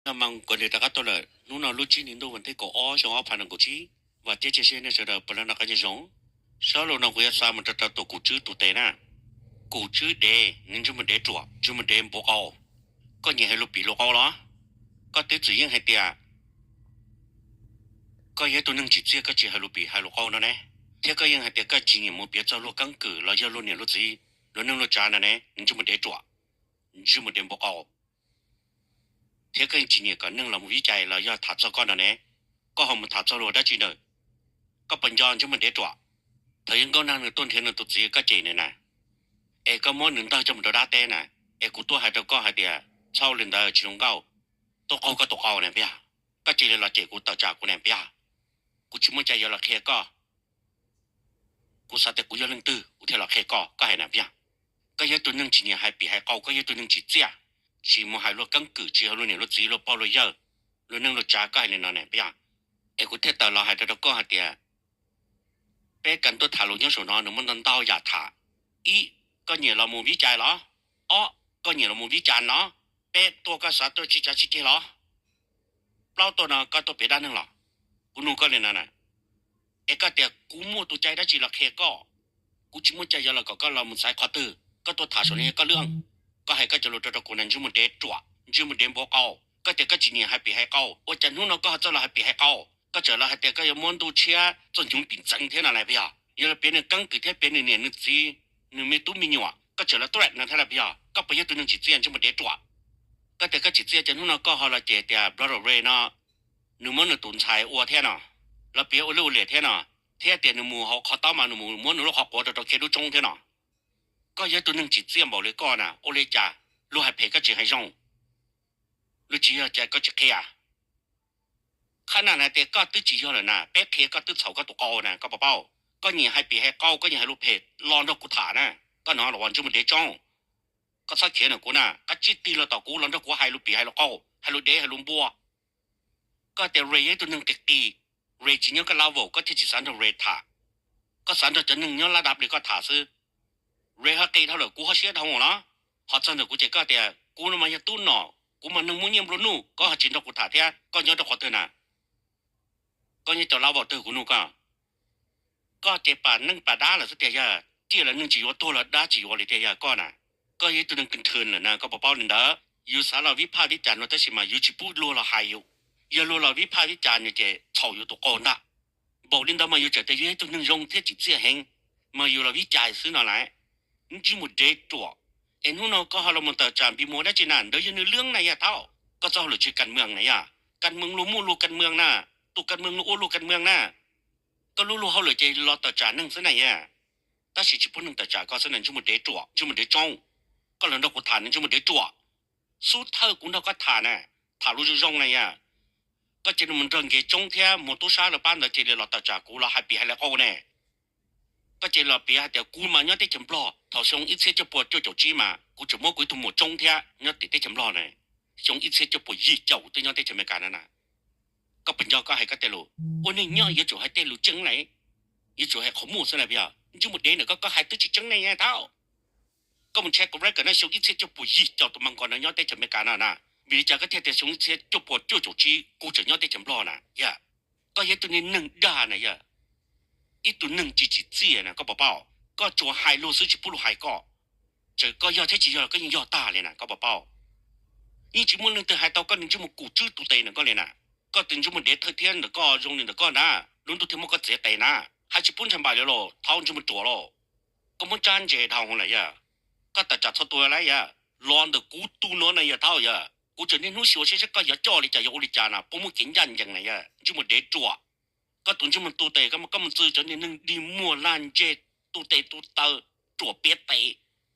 Maj mam kuv li rov qab tuaj lawm, hnub no lub tsib hli ntuj vas thib kaum ob xyoo ob phav nees nkaum tsib. Vam thiab cia siab nej sawv daws puas noj qab nyob zoo. Sab lus no kuv yuav xa mus rau rau tus kum tswb tus tes na. Kum tswb dev, nws ntsej muag dev ruam, ntsej muag dev npuav qau. Koj nyiam hais lus pim lus qau los? Koj twb txwm yeej hais tias koj yog ib tug neeg tsim txiaj, koj tsis hais lus pim hais lus qau no ne, thiab koj yeej hais tias koj tsis nyiam mus piav txog luag keeb kwm los yog luag niam luag txiv, luag neej luag tsav no ne, nws ntsej muag dev ruam, ntsej muag dev npuav qau. Thiab koj yeej tsis nyiam kom neeg los mus vib cais los yog tham txog koj no ne, koj ho mus tham txog luag dab tsi ntawm? Koj puas nco ntsej muag dev ruam? Thaum Yawg Nkauj Nag nws tuaj nrhiav nws tus txiv koj cem nws na, es koj muab nws ntawg coj mus rau dab teb na, es kuv tuaj hais rau koj hais tias txhob li ntawd tsis zoo nkauj, tuaj qaug koj tus qau ne puas yog? Koj cia li los cem kuv tawm tsam kuv ne puas yog? Kuv tsis muaj cai yuav los qhia koj. Kuv xav tias kuv yog leej twg kuv thiaj los qhia koj, koj hais na puas yog? Koj yog ib tug neeg tsis nyiam hais pim hais qau, koj yog ib tug neeg tsim txiaj, tsis mus hais luag keeb kwm, tsis hais luag niam luag txiv, luag pog luag yawg, luag neej luag tsav, koj hais li no ne puas yog? Es kuv thiaj tawm los hais rau rau koj hais tias peb kam tuaj tham lus nyob saum no nws muaj ntau ntau yam tham. Ib, koj nyiam los mus vib cais los? Ob, koj nyiam los mus vib cais los? Peb, tuaj koj xav tuaj sib cav sib ceg los? Plaub, tuaj no koj tuaj piav dab neeg los? Kuv nug koj li no na, es koj tias kuv muaj tus cai dab tsi los qhia koj? Kuv tsis muaj cai yuav los kom koj los mus xaiv qhov twg, koj tuaj tham saum no yog koj lub. Koj hais koj cov lus rau rau kuv na, ntsej muag dev ruam, ntsej muag dev npuav qau. Koj tias koj tsis nyiam hais pim hais qau, ua cas hnub no koj ho txawj los hais pim hais qau? Koj txawm los hais tias koj yuav muab ntuj tshiab txoj ncuv pim ntxeev thiab no las puas yog? Yog los piav nws keeb kwm thiab piav nws niam nws txiv, nws me tub me nyuam, koj txawm los threat no thiab las puas yog? Koj puas yog tus neeg tsim txiaj, ntsej muag dev ruam? Koj tias koj tsim txiaj ces hnub no koj ho los cem tias Brother Ray no nws muab nws tus ntxhais ua thiab no, los piav ua lwj ua liam thiab no, thiab tias nws mus hauv qhov tob mas nws mus muab nws lub qhov quav rau rau kiag lub tsoob thiab no. Koj yog ib tug neeg tsim txiaj npaum li koj na, ua li cas luag hais phem koj tsis hais zoo? Luag tsis yog ces koj tsis qhia. Qhab na hais tias koj twb tsis yog lawm na, peb qhia koj twb txhaum koj tus qau na, koj puas paub? Koj nyiam hais pim hais qau, koj nyiam hais lus phem los nrog kuv tham na. Koj no los ua ntsej muag dev tsoob. Koj txhob khiav ntawm kuv na, koj tsij tig los tom kuv los nrog kuv hais lus pim hais lus qau, hais lus dev hais lus npua. Koj tias Ray yog ib tug neeg qis qis, Ray tsis nyob koj level, koj thiaj tsis xav nrog Ray tham. Koj xav nrog cov neeg nyob lab dab li koj tham xwb. Ray ho qis dhau lawm, kuv ho siab dhau los. Ho txog ntawm kuv ces koj tias kuv no mas yog tub nom, kuv mas neeg muaj nyiaj nplua nuj, koj ho tsis nrog kuv tham thiab, koj nyob rau qhov twg na? Koj nyob cov level twg kuv nug koj? Koj ces pam neej pam dab lawm xwb tiag yog, ciaj los neeg tsis yuav, tuag los dab tsis yuav li tiag yog koj na. Koj yog ib tug neeg kws nthwv lawm na, koj puas paub li ntawd? Yus xav los vib phaj vib cas no tab sis mas yus tsis pub luag los hais yus. Yog luag los vib phaj vib cas nws ces txhaum yus tus qau ntag. Npaum li ntawd mas yus tseem tias yus yog ib tug neeg zoo thiab tsim txiaj heev, mas yus los vib cais xwb no lawm. Ntsej muag dev ruam. Es hnub no koj ho los mus tawm tsam Npis Muas dab tsi na, ntawd yog nws lwj na yog thaum koj txoj hauj lwm tsis kas mees na yog, kas mees luag muaj luag kas mees na, tus kas mees luag ua luag kas mees na. Koj lub luag hauj lwm ces los tawm tsam neeg xwb na yog, tab sis tsis pub neeg tawm tsam koj xwb na, ntsej muag dev ruam, ntsej muag dev tsoob. Koj los nrog kuv tham ntsej muag dev ruam, xub thawj kuv nrog koj tham na, tham lus zoo zoo na yog. Koj cia li mus nrog Nkev Tsoob thiab Muas Tub Sab lawv pab ntawd cia li los tawm tsam kuv los hais pim hais li qau ne. Koj cia li los piav hais tias kuv mas nyob teb chaws Nplog thaum xyoo ib txhiab cuaj puas cuaj caum tsib mas kuv tseem muab kuv ib tug muam tsoob thiab nyob tim teb chaws Nplog na. Xyoo ib txhiab cuaj puas yim caum twb nyob teb chaws Amelikas na na. Koj puas nco koj hais koj tej lus? Ua neeg nyob yuav tsum hais tej lus tseeb na, yuav tsum hais qhov muaj xwb na puas yog? Ntsej muag dev ntawm koj, koj hais twb tsis tseeb ne yog thaum. Koj mus check kuv record na, xyoo ib txhiab cuaj puas yim caum tus mas nkaus no nyob teb chaws Amelikas no na, vim li cas koj thiaj tias xyoo ib txhiab cuaj puas cuaj caum tsib kuv tseem nyob teb chaws Nplog na yog? Koj yog ib tug neeg dag na yog, ib tug neeg tsis tsim txiaj na, koj puas paub? Koj tsuas hais luag xwb tsis pub luag hais koj. Txawm koj yog thiab tsis yog los koj yeej yog tag li na, koj puas paub? Yeej tsis muaj leej twg hais tau koj nws ntsej muag kum tswb tus tes ntawm koj li na. Koj tus ntsej muag dev thawj thiab ntawm koj zoo li ntawm koj na, lub ntuj thiaj muab koj txiav tes na. Hais tsis pub ntshai npaum li los thaum ntsej muag ruam los. Koj muab tsab ntse dhau lawm yog. Koj tawm tsam txhua tus lawm yog, los ntawm kuv tus no na yog thaum yog. Kuv tseem niaj hnub xyuas saib koj yuav coj li cas yuav ua li cas na, puas muaj kev ncaj ncees na yog, ntsej muag dev ruam. Koj tus ntsej muag tus tes, koj mus txwv cov niag neeg dig muag lag ntseg, tus tes tus taw, ruam piav tes,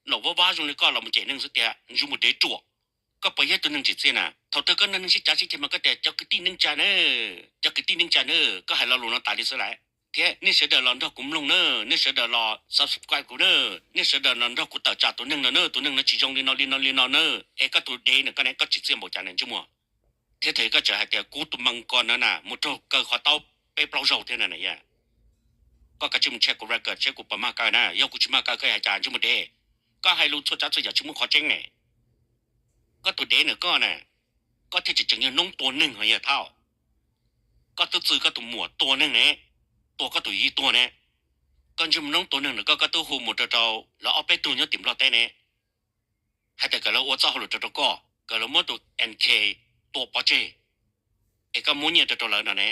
laum vab vab zoo li koj los mus cem neeg xwb tiag, ntsej muag dev ruam. Koj puas yog tus neeg tsim txiaj na? Thaum twg koj nrog neeg sib cav sib ceg mas koj tias cov kwv tij neej tsa na, cov kwv tij neej tsa na, koj hais lo lus no tas li xwb lawm. Thiab nej sawv daws los nrog kuv mloog na, nej sawv daws los subscribe kuv na, nej sawv daws los nrog kuv tawm tsam tus neeg no na, tus neeg no tsis zoo li no li no li no na. Es koj tus dev na, koj ne, koj tsim txiaj npaum cas na ntsej muag? Thiab thaum koj tseem hais tias kuv tus mas nkaus no na mus raug kaw qhov taub peb plaub zaug thiab na na yog. Koj kav tsij mus check kuv record seb kuv puas mag kaw na, yog kuv tsis mag kaw koj hais cas ntsej muag dev? Koj hais lus txhua tsav txhua yam tsis muaj qhov tseeb ne. Koj tus dev na koj na, koj thiaj tseem tseem yog noob tua neeg ho yog Thaub. Koj twb txwv koj tus muam tua neeg ne, tua koj tus yij tuag ne. Koj ntsej muag noob tua neeg na, koj koj twb hu mus rau rau lawv ob peb tug nyob tim Nplog teb ne, hais tias kom lawv ua txoj hauj lwm rau rau koj, kom lawv muab tus N K tua pov tseg, es koj muab nyiaj rau rau lawv no ne.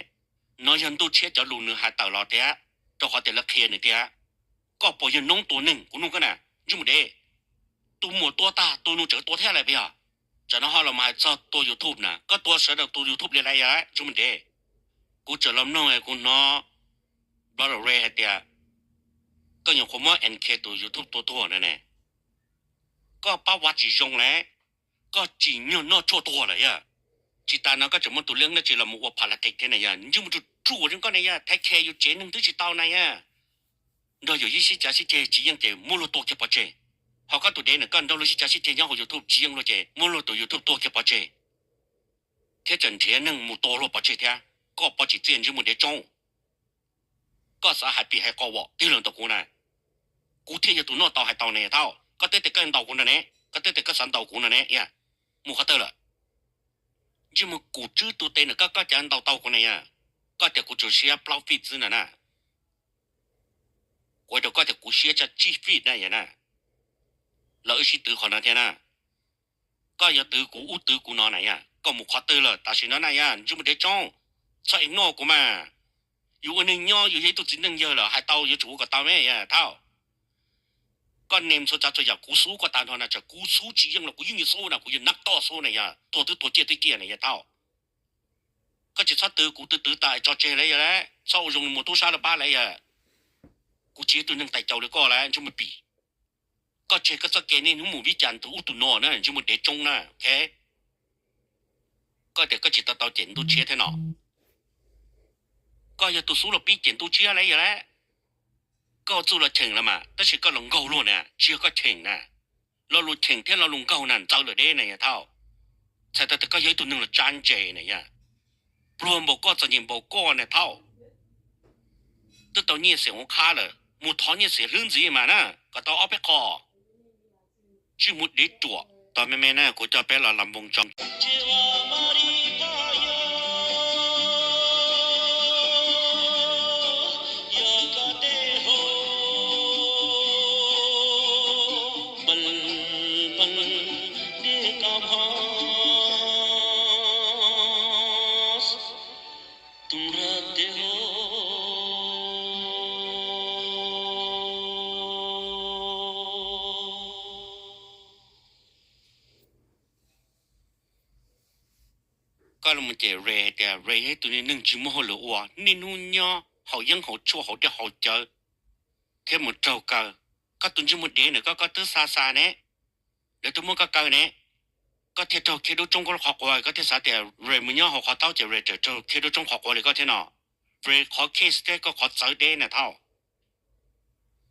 No yog ntuj tshiab cov lus nws hais tawm los tiag, rau qhov tias lawv qhia nws tiag. Koj puas yog noob tua neeg, kuv nug koj na, ntsej muag dev. Tus muam tua tag tus nus tseem tua thiab lawm puas yog? Tsam no ho los hais txog tua YouTube na, koj tua sawv daws tus YouTube li lawm yog ntsej muag dev. Kuv tseem los mloog kuv hnov Brother Ray hais tias koj nyuam qhuav muab N K tus YouTube tua tuag na ne. Koj pab vaj tsis zoo lawm, koj tsim nyog noj tshuaj tuag lawm yog. Tsis tas no koj tseem muaj tus leej dab tsi los mus ua pham la kev thiab na yog, ntsej muag ruam ruam zoo koj ne yog, thaiv K yus tsev neeg twb tsis tau na yog. Nrog yus ib sib cav sib ceg tsis yeej ces muab luag tua kiag pov tseg. Ho koj tus dev na, koj nrog luag sib cav sib ceg nyob hauv YouTube tsis yeej luag ces muab luag tus YouTube tua kiag pov tseg, thiab tseem nrhiav neeg mus tua luag pov tseg thiab. Koj pov tsis txiaj ntsej muag dev tsoob. Koj xav hais pim hais qos vos tig los ntawm kuv na, kuv thiaj yog tus noj tau hais tau ne Thaub. Koj twb tias koj ntaus kuv no ne, koj twb tias koj xav ntaus kuv no ne, mus qhov twg lawm? Ntsej muag kum tswb tus tes na, koj koj cav ntaus tau kuv ne yog? Koj tias kuv tsuas siab plaub feet xwb na na. Kuv hais rau koj tias kuv siab tsa tsib feet na yog na. Los wb sib twv qhov no thiab na. Koj yuav twv kuv ub twv kuv no na yog, koj mus qhov twg lawm tam sim no na yog, ntsej muag dev tsoob. Txhob ignore kuv mas. Yus ua neeg nyob yus yog ib tug txiv neej yawg lawm, hais tau yuav tsum ua kom tau me yog Thaub. Koj name txhua tsav txhua yam kuv xub koj tag nrho na, tsam kuv xub tsis yeej los kuv yeej yuav xub na, kuv yuav nab toj xub na yog, tuag twb tuag ciaj twb ciaj na yog Thaub. Koj tsis txhob twv kuv, twv twv tas tso tseg lawm yog lawm, txhob ua zoo li muas tub sab lawm pab lawm yog. Kuv tsis yog tus neeg tais caus li koj lawm ntsej muag pim. Koj tseg koj txoj kev niaj hnub mus vib cas tus ub tus no na ntsej muag dev tsoob na, ok. Koj tias koj tsis tau tau cem ntuj tshiab thiab no. Koj yog tus xub los pib cem ntuj tshiab lawm yog lawm. Koj txuj los cheem los mas tab sis koj los nkaug luag na, tsis yog koj cheem na. Lo lus cheem thiab lo lus nkaug na ntxaws lawm deb na yog Thaub. Txhais tau tias koj yog ib tug neeg los tsa ntses na yog. Pluag npaum koj txom nyem npaum koj na Thaub. Twb tau nyiaj xiam hauv qhab lawm, mus thov nyiaj xiam hlwb ntxiv mas na, kom tau ob peb qho. Ntsej muag dev ruam. Tos me me na, kuv coj peb los las npoo tso. Koj los mus cem Ray hais tias Ray yog ib tug neeg tsis muaj hauj lwm ua, niaj hnub nyob haus yeeb haus tshuaj haus dej haus cawv thiab mus raug kaw. Koj tus ntsej muag dev na, koj koj twb xa xa ne, lawv twb muab koj kaw ne, koj thiaj raug khiav dub tsoob qhov quav, koj thiaj xav tias Ray mus nyob hauv qhov taub ces Ray raug khiav dub tsoob qhov quav li koj thiab no. Ray qhov case thiab koj qhov txawv deb na Thaub.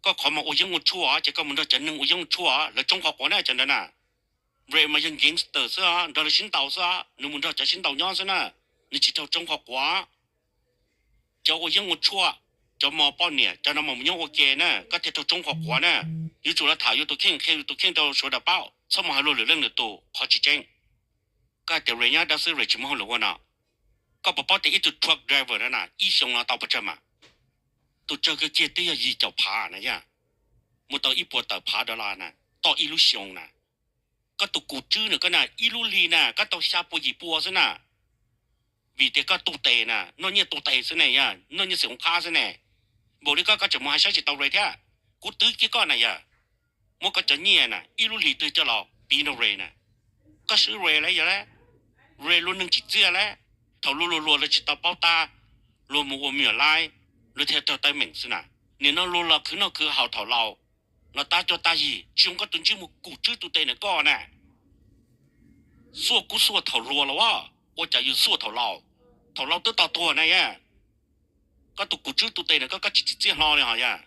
Koj qhov mas ua yeeb ua tshuaj ces koj mus nrog cov neeg ua yeeb ua tshuaj lawv tsoob qhov quav na cov ntawd na. Ray mas yog gangster xwb os, nrog lawv sib ntaus xwb os, nws mus nrog cov sib ntaus nyob xwb na, nws tsis raug tsoob qhov quav. Cov ua yeeb ua tshuaj, cov mos poj niam, cov no mas mus nyob ua ke na, koj thiaj raug tsoob qhov quav na. Yuav tsum los tham yus tus kheej, qhia yus tus kheej rau sawv daws paub, txhob mus hais luag lwm leej lwm tus qhov tsis tseeb. Koj hais tias Ray nyob dab xwb, Ray tsis muaj hauj lwm ua no. Koj puas paub tias ib tug truck driver na na, ib xyoo no tau pes tsawg mas? Tus tsawg kiag kiag twb yog yim caum phav na yog, mus tau ib puas tawm phav dollar na, toj ib lub xyoo na. Koj tus kum tswb na koj na, ib lub hlis na koj tau xya pua yim pua xwb na. Vim tias koj tu tes na, noj nyiaj tu tes xwb ne yog, noj nyiaj xim hauv qhab xwb ne. Npaum li koj koj tseem mus hais saib tsis tau Ray thiab. Kuv twv kiag koj na yog, muab koj cov nyiaj na ib lub hlis twg coj los piv nrog Ray na. Koj swb Ray lawm yog lawm. Ray luag neeg tsim txiaj lawm. Thaum luag luag luag lawv tsis tau paub tab, luag mus ua me nyuam laib, luag thiaj raug teeb meem xwb na. Nim no luag los khwv noj khwv haus thaum laus, los tab cuab tab yig tsis zoo koj tus ntsej muag kum tswb tu tes na koj na. Xuaj kub xuaj thaum hluas los as, ua cas yus xuaj thaum laus? Thaum laus twb tau tuag na yog. Koj tus kum tswb tu tes na koj, koj tsis tsim txiaj hlo li ho yog.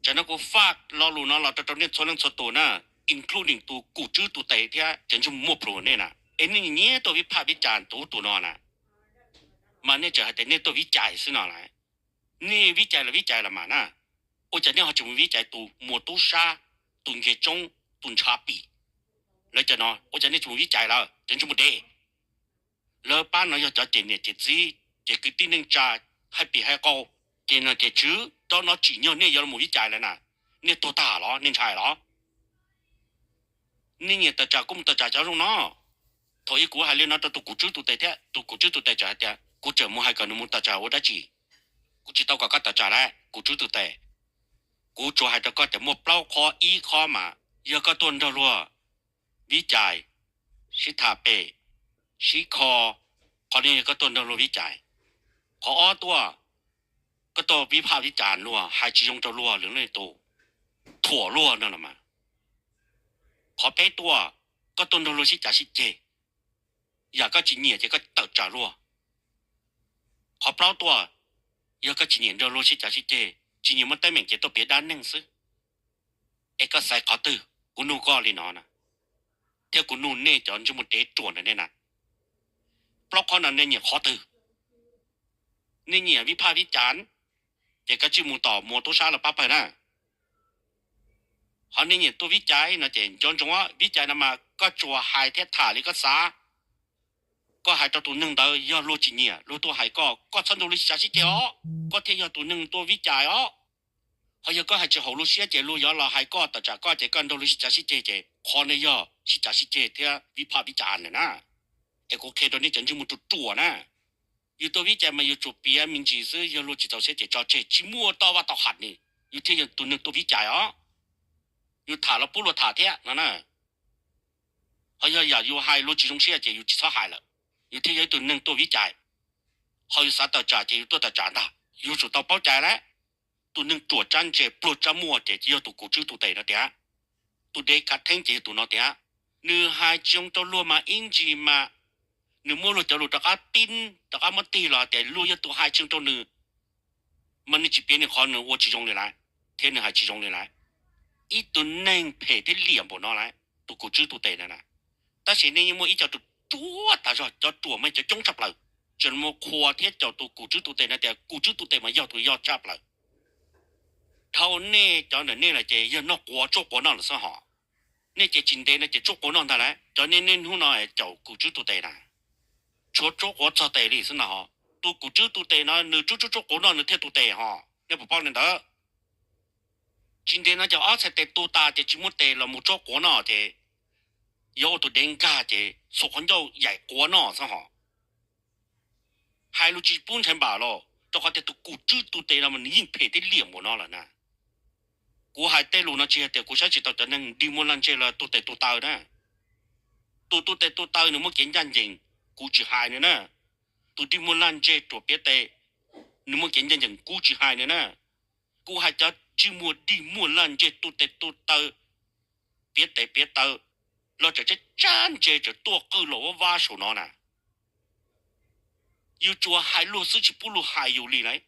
Tsam no kuv faj lo lus no los rau rau nej txhua leej txhua tus na, including tus kum tswb tu tes thiab cov ntsej muag muaj plhus nej na, es nej nyiam tuaj vij phaj vij cais tus ub tus no na, mas nej tseem hais tias nej tuaj vij cais xwb no lawm. Nej vij cais los vij cais los mas na, ua cas nej ho tsis mus vij cais tus muas tub sab, tus nce tsoob, tus ntshav pim? Lawv cov no ua cas nej tsis mus vij cais lawv, cov ntsej muag dev? Lawv pab no yog cov cem niam cem txiv, cem kwv tij neej tsa, hais pim hais qau, ces no ces tswv rov no tsim nyog nej yuav los mus vib cais lawm na. Nej tuag tag los nej ntshai los? Nej nyiam tawm tsam kuj mus tawm tsam cov zoo no. Thaum ub kuv hais li no rau tus kuv tswb tus tes thiab, tus kuv tswb tus tes txawm hais tias kuv tseem mus hais kom nws mus tawm tsam ua dab tsi, kuv tsis tau kom koj tawm tsam lawm kuv tswb tus tes. Kuv tsuas hais rau koj tias muaj plaub qhov, ib qhov mas yog koj tuaj nrog luag vib cais, sib tham pem, sib kho, qhov no yog koj tuaj nrog luag vib cais. Qhov ob tuaj, koj tuaj vib phaj vib cais luag, hais tsis zoo rau luag, lwm leej tus thuam luag no los mas. Qhov peb tuaj, koj tuaj nrog luag sib cav sib ceg, yam koj tsis nyiam ces koj tawm tsam luag. Qhov plaub tuaj, yog koj tsis nyiam nrog luag sib cav sib ceg, tsis nyiam muaj teeb meem ces tuaj piav dab neeg xwb. Es koj xaiv qhov twg? Kuv nug koj li no na, thiab kuv nug nej cov ntsej muag dev ruam ntawm nej na, plaub qhov no nej nyiam qhov twg? Nej nyiam vib phaj vib cais, ces koj tsij mus tom muas tub sab los pab pawg na. Ho nej nyiam tuaj vib cais no ces nco ntsoov, vib cais no mas koj tsuas hais thiab tham li koj xav. Koj hais rau tus neeg ntawd, yog luag tsis nyiam luag tuaj hais koj, koj txhob nrog luag sib cav sib ceg os, koj thiaj yog tus neeg tuaj vib cais os. Ho yog koj hais tsis haum luag siab ces luag yuav los hais koj, tawm tsam koj ces koj nrog luag sib cav sib ceg, ces qhov no yog sib cav sib ceg thiab vib phaj vib cais na. Es kuv qhia rau nej cov ntsej muag ruam ruam na, yus tuaj vib cais mas yus tsuas piav me ntsis xwb, yog luag tsis txaus siab ces tso tseg, tsis muaj tau vaj tau ham ni, yus thiaj yog tus neeg tuaj vib cais os. Yus tham los pub luag tham thiab no na. Ho yog yam yus hais luag tsis zoo siab ces yus tsis txhob hais lawm, yus thiaj yog ib tug neeg tuaj vib cais. Ho yus xav tawm tsam ces yus tuaj tawm tsam ntag. Yus tsum tau paub cai lawm, tus neeg ruam tsab ntse pluag tsab muaj ces yog tus kuv tswb tus tes no tiag. Tus dev khav theeb ces yog tus no tiag. Nws hais tsis zoo rau luag mas ib ntsis mas nws muab luag cov lus rov qab tib, rov qab muab tig los hais tias luag yog tus hais tsis zoo rau nws, mas nws tsis piav nws qhov nws ua tsis zoo li lawm, thiab nws hais tsis zoo li lawm. Ib tug neeg phem thiab liam npaum no lawm, tus kuv tswb tus tes na. Tab sis nej yeej muaj ib co ruam ruam tas zog, cov ruam mas cov coob tshaj plaws, tseem mus qhuas thiab caum tus kuv tswb tus tes no tias kuv tswb tus tes mas yog tus yog tshaj plaws. Dhau nej cov ntawm nej lawm ces yog noj quav tsuab quav noj lawm xwb hos. Nej ces tsis ntev no ces tsuab quav noj ntag lawm, cov nej niaj hnub no caum kuv tswb tus tes na. Tshuav tsuab quav txog tes li xwb ntag hos. Tus kuv tswb tus tes no nws tsuab tsuab tsuab quav noj nws thiaj tu tes hos, nej puas paub li ntawd? Tsis ntev no ces ob txhais tes tu tas ces tsis muaj tes los mus tsuab quav noj ces yuav ua tus dev nkag ces xuas qhov ncauj yaim quav noj xwb hos. Hais lus tsis pub ntshai npam los, rau qhov tias tus kuv tswb tus tes no mas nws yeej phem thiab liam npaum no lawm na. Kuv hais tej lus no tsis hais tias kuv saib tsis taus cov neeg dig muaj laj ntseg los tu tes tu taw na. Tus tu tes tu taw nws muaj kev ncaj ncees, kuv tsis hais nws na. Tus dig muaj laj ntseg ruam piav tes, nws muaj kev ncaj ncees, kuv tsis hais nws na. Kuv hais cov ntsej muag dig muaj laj ntseg tu tes tu taw, piav tes piav taw, los tseem tsab tsab ntse tseem tuaj qw los vaj vaj saum no na. Yus tsuas hais luag xwb tsis pub luag hais yus li lauj.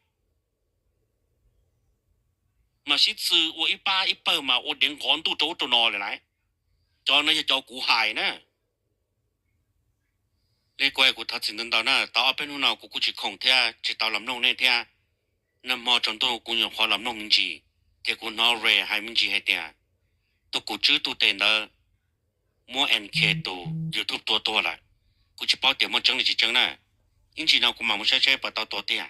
Mas sib txwv ua ib pab ib pawg mas ua dev nqov ntuj rau ub rau no li lauj. Cov no yog cov kuv hais na. Li kuv, kuv thov txim ntau ntau na, tau ob peb hnub no kuv kuj tsis khoom thiab tsis tau los mloog nej thiab. Nag hmo tsaus ntuj kuv nyuam qhuav los mloog me ntsis, ces kuv hnov Ray hais me ntsis hais tias tus kuv tswb tus tes ntawd muab N K tus YouTube tua tuag lawm. Kuv tsis paub tias muaj tseeb li tsis tseeb na. Ib ntsis no kuv mam mus saib saib puas tau tua tiag.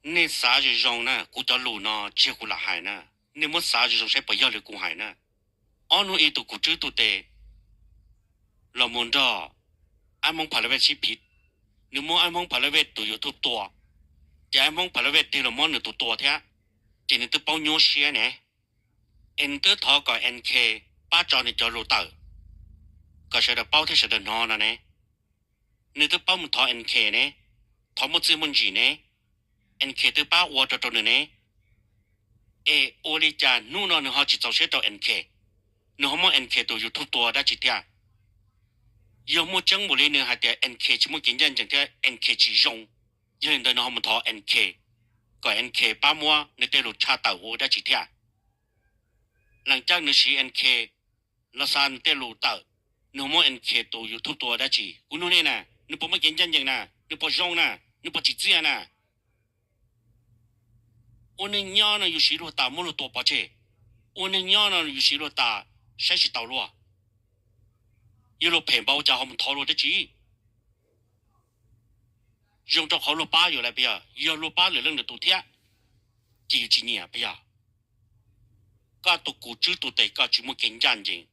Nej xav zoo zoo na, kuv cov lus no tsis yog kuv lam hais na. Nej muab xav zoo zoo saib puas yog li kuv hais na. Ob hnub ib tus kuv tswb tus tes los mus nrog Ab Hmoob Pha La Vej sib phiv, nws muab Ab Hmoob Pha La Vej tus YouTube tua, ces Ab Hmoob Pha La Vej tig los muab nws tus tua thiab, ces nws twb paub nyuaj siab ne. Es nws twb thov kom N K pab tso nws cov lus tawm kom sawv daws paub thiab sawv daws hnov no ne. Nws twb paub mus thov N K ne, thov muaj txiaj muaj ntsim ne, N K twb pab ua rau rau nws ne. Es ua li cas hnub no nws ho tsis txaus siab rau N K, nws ho muab N K tus YouTube tua dab tsi thiab? Yog muaj tseeb npaum li nws hais tias N K tsis muaj kev ncaj ncees thiab N K tsis zoo, yog li ntawd nws ho mus thov N K kom N K pab muab nws tej lus tshaj tawm ua dab tsi thiab? Leej twg nws siv N K los xa nws tej lus tawm, nws ho muab N K tus YouTube tua dab tsi? Kuv nug nej na, nws puas muaj kev ncaj ncees na? Nws puas zoo na? Nws puas tsim txiaj na? Ua neej nyob no yus siv luag tas muab luag tua pov tseg, ua neej nyob no yus siv luag tas saib tsis taus luag. Yog luag phem npaum cas ho mus thov luag dab tsi? zoo rau qhov luag pab yus lawm puas yog? Yog luag pab lwm leej lwm tus thiab, ces yus tsis nyiam puas yog? Koj tus kuv tswb tus tes koj tsis muaj kev ncaj ncees,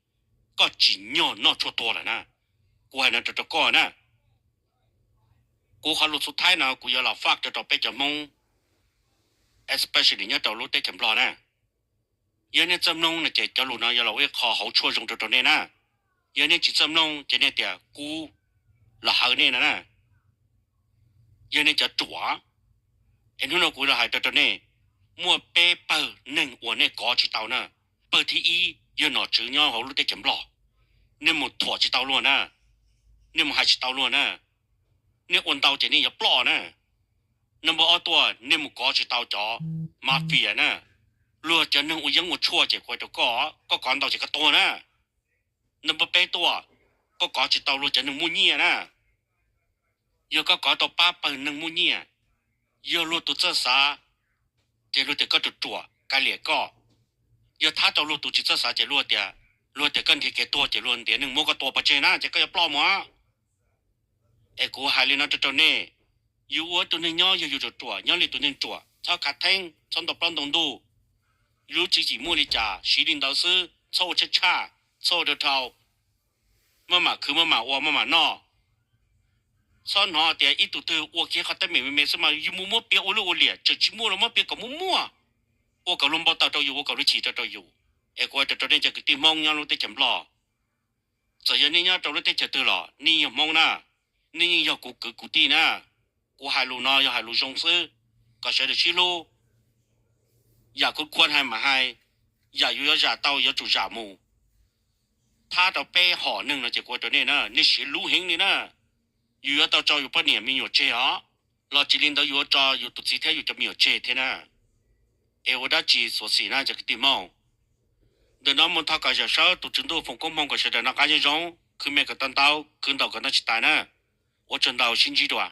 koj tsim nyog noj tshuaj tuag lawm na. Kuv hais no rau rau koj na. Kuv qhov lus xub thawj no kuv yuav los faj rau rau peb cov Hmoob, especially nyob rau lub teb chaws Nplog na. Yog nej txawj mloog no ces cov lus no yuav los ua ib qho hauv tshuaj zoo rau rau nej na. Yog nej tsis txawj mloog ces nej tias kuv los hawv nej no na. Yog nej cov ruam, es hnub no kuv los hais rau rau nej, muaj peb pawg neeg uas nej kov tsis tau na. Pawg thib ib yog nom tswv nyob hauv lub teb chaws Nplog, nej mus thuam tsis tau luag na, nej mus hais tsis tau luag na, nej ua ntau ces nej yuav ploj na. Number ob tuaj, nej mus kov tsis tau cov mafia na. Luag cov neeg ua yeeb ua tshuaj ces kuv hais rau koj, koj kov ntau ces koj tuag na. Number peb tuaj, koj kov tsis tau luag cov neeg muaj nyiaj na. Yog koj kov tau pab pawg neeg muaj nyiaj, yog luag tus txawj xav, ces luag tias koj ruam ruam kav liam koj. Yog thab tau luag tus tsis txawj xav ces luag tias, luag tias koj nrhiav kev tuag ces luag ntiav neeg muab koj tua pov tseg na, ces koj yuav ploj mus. Es kuv hais li no rau rau nej, yus ua tus neeg nyob yog yus ruam ruam nyob li tus neeg ruam, txhob khav theeb, txhob ntaus plaub ntaus ntug. Lub tswv yim muaj li cas siv li ntawd xwb, txhob ua tshaj tshaj, txhob ua dhau dhau. Maj mam khwv, maj mam ua, maj mam noj. Txhob hnov tias ib tug twg ua kiag qhov teeb meem me me xwb mas yus mus muab piav ua luj ua liam, tseem tsis muaj los muab piav kom muaj muaj, ua kom luag npau taws rau yus, ua kom luag chim rau rau yus. Es kuv hais rau rau nej cov kwv tij Hmoob nyob lub teb chaws Nplog, txawm yog nej nyob rau lub teb chaws twg los nej yeej yog Hmoob na, nej yeej yog kuv kwv kuv tij na. Kuv hais lus no yog hais lus zoo xwb, kom sawv daws sib hlub. Yam kuv khuam hais mas hais, yam yus yuav zam tau yuav tsum zam mus. Thab rau peb hom neeg no ces kuv hais rau nej na, nej siav lub heev li na. Yus yuav tau tso yus poj niam me nyuam tseg os, los tsis li ntawd yus yuav tso yus tus txiv thiab yus cov me nyuam tseg thiab na. Es ua dab tsi xuav xim na cov kwv tij Hmoob. Ntawm no mus thov kom zam sawv tus tswv ntuj foom koob hmoov kom sawv daws noj qab nyob zoo, khwv me kom tau ntau, khwv ntau kom noj tsis tas na. Ua tsaug ntau, sib ntsib dua.